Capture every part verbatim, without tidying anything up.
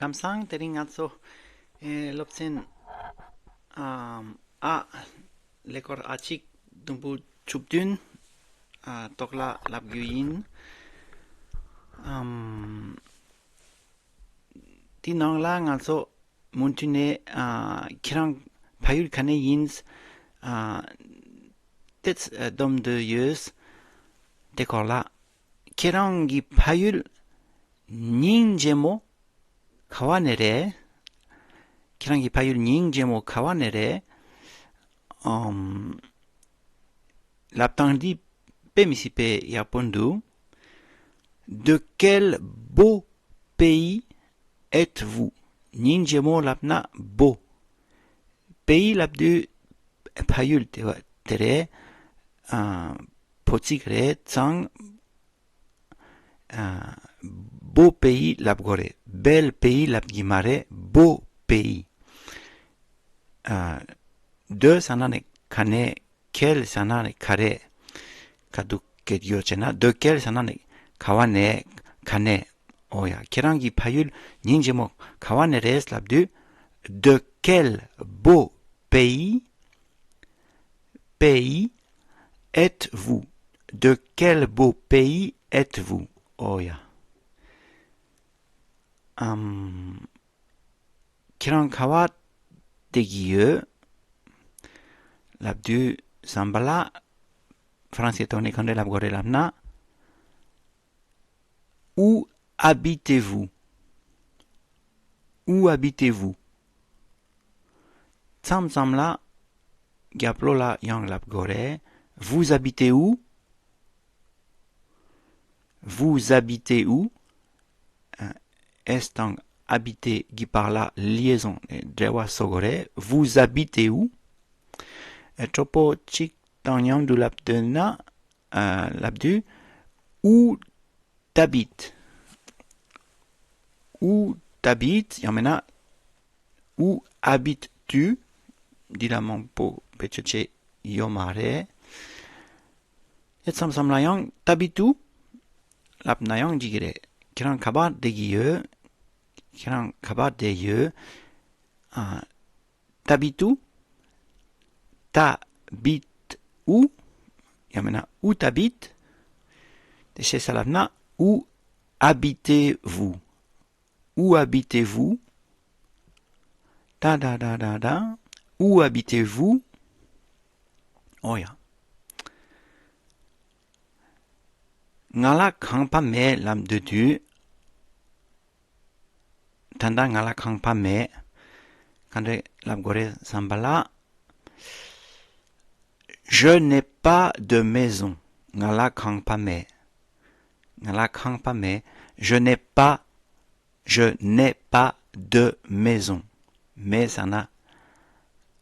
ལམ་སང་དེ་རིང་ང་ཚོ་ཨེ་སློབ་ཚན་ཨམ་ཨ་ཀླད་ཀོར་ཨ་གཅིག་དུམ་བུ་བཅུ་བདུན་ཨ་ཏོག་ལ་ལབ་རྒྱུ་ཡིན། ཨམ་དེའི་ནང་ལ་ང་ཚོ་མུ་མཐུད་ནས་ཨ་ཁྱེད་རང་ཕ་ཡུལ་ག་ནས་ཡིན་ཨ་དེ་ཚོ་སྡོམ་འདོད་ཡོད། དེ་སྐོར་ལ། ཁྱེད་རང་གི་ཕ་ཡུལ་སྙིང་རྗེ་མོ་ག་བ་ནས་རེད། ཁྱེད་རང་གི་ཕ་ཡུལ་སྙིང་རྗེ་མོ་ག་བ་ནས་རེད། ཨམ། ལབ་སྟངས་འདི་དཔེ་མི་སྲིད་པའི་ཡག་པོ་འདུག De quel beau pays êtes-vous? སྙིང་རྗེ་མོ་ལབ་ན་beau། pays ལབ་དུས་ཕ་ཡུལ་དེ་བ་དེ་རེད། ཨ། བོད་ཚིག་རེད་ཙང་། ཨ། beau pays ལབ་དགོས་རེད། bel pays ལབ་གི་མ་རེད། beau pays། ཨ། de ཟེར་ན་ནི་ག་ནས། quel ཟེར་ན་ནི་ག་རེ། ག་དུས་སྐད་ཡོད་ཅེ་ན། de quel ཟེར་ན་ནི་ག་བ་ནས། ག་ནས། ཨོ་ཡ། ཁྱེད་རང་གི་ཕ་ཡུལ་སྙིང་རྗེ་མོ་ག་བ་ནས་རེད་ལབ་དུས། De quel beau pays pays êtes-vous? De quel beau pays êtes-vous? ཨོ་ཡ། ཨམ། ཁྱེད་རང་ག་བ་བསྡད་ཀྱི་ཡོད་ལབ་དུས་ཟམ་པ་ལ་ཧྥ་རན་སིའི་ཐོག་ནས་ག་འདྲ་ལབ་དགོས་རེད་ལབ་ན། Où habitez-vous? Où habitez-vous? མཚམས་མཚམས་ལ་རྒྱབ་ལོགས་ལ་ཡང་ལབ་དགོས་རེད། Vous habitez où? Vous habitez où? ཨ། S དང་habiter གྱི་བར་ལ་liaison འབྲེལ་བ་བཟོ་དགོས་རེད། Vous habitez où? ཨ། གྲོགས་པོ་གཅིག་དང་མཉམ་དུ་ལབ་འདོད་ན། ཨ། ལབ་དུས། Où t'habites? Où t'habites? ཡང་མིན་ན། Où habites-tu? འདི་ལ་མང་པོ་བེད་སྤྱོད་བྱེད་ཡོད་མ་རེད། དེ་མཚམས་མཚམས་ལ་ཡང་T'habites où? ལབ་ན་ཡང་འགྲིག་གི་རེད། ཁྱེད་རང་ག་པར་བསྡད་ཀྱི་ཡོད། ཁྱེད་རང་ག་པར་བསྡད་ཡོད། ཨ། T'habites où? T'habites où? ཡང་མིན་ན། Où t'habites? དེ་ཞེ་ས་ལབ་ན། Où habitez-vous? Où habitez-vous? ད་ད་ད་ད་ད། Où habitez-vous? ཨོ་ཡ། ང་ལ་ཁང་པ་མེད་ལབ་འདོད་དུས། ད་ལྟ་ང་ལ་ཁང་པ་མེད། ག་འདྲ་ལབ་དགོས་རེད་ཟམ་པ་ལ། Je n'ai pas de maison. ང་ལ་ཁང་པ་མེད། ང་ལ་ཁང་པ་མེད། Je n'ai pas, je n'ai pas de maison. མེད་ཟེར་ན།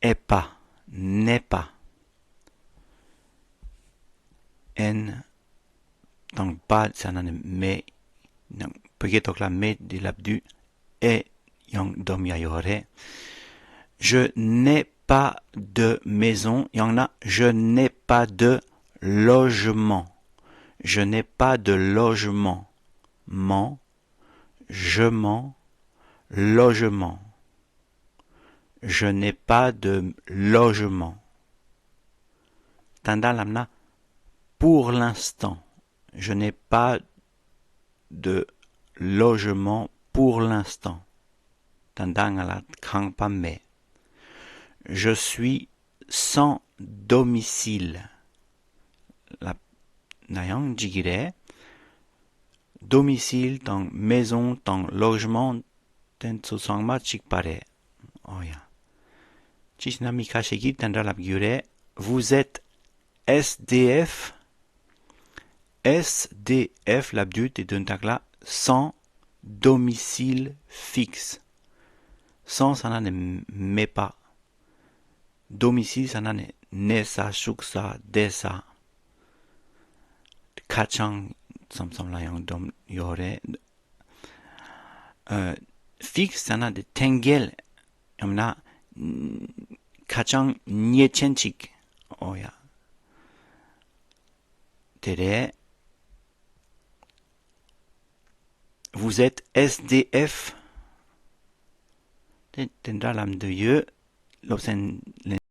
ཨེ་པ། ནེ་པ། ཨེན་དང་པ་ཟེར་ན་ནི་མེད། ནང་བོད་སྐད་ཐོག་ལ་མེད་འདི་ལབ་དུས་ཨེ་ཡང་སྡོམ་ཡ་ཡོད་རེད། Je n'ai pas de maison ཡང་ན། Je n'ai pas de logement. Je n'ai pas de logement. Mon. Je mon. Logement. Je n'ai pas de logement. ད་ལྟ་ལབ་ན། Pour l'instant. Je n'ai pas de logement pour l'instant. ད་ལྟ་ང་ལ་ཁང་པ་མེད། Je suis sans domicile. ལབ་ན་ཡང་འགྲིག་གི་རེད། Domicile དང་maison དང་logement དེ་ཚོ་ཚང་མ་གཅིག་པ་རེད། ཨོ་ཡ། ཅི་ཞིག་ན་མི་ཁ་ཤས་ཀྱིས་དེ་འདྲ་ལབ་ཀྱི་ཡོད་རེད། Vous êtes S D F? S D F ལབ་དུས་དེ་དོན་དག་ལ་sans domicile fixe. Sans ཟེར་ན་ནི་མེད་པ། Domicile ཟེར་ན་ནི་གནས་ས། བཞུགས་ས། བསྡད་ས། ཁ་བྱང་མཚམས་མཚམས་ལ་ཡང་སྡོམ་ཡོད་རེད། ཨ། fixe ཟེར་ན་དེ་འཐེན་འཁྱེར། ཡང་ན་ཁ་བྱང་ཉེས་ཅན་ཅིག་ཨོ་ཡ། དེ་རེད། Vous êtes S D F? དེ་དེ་འདྲ་ལབ་འདོད་ཡོད། སློབ་ཚན་ལེན།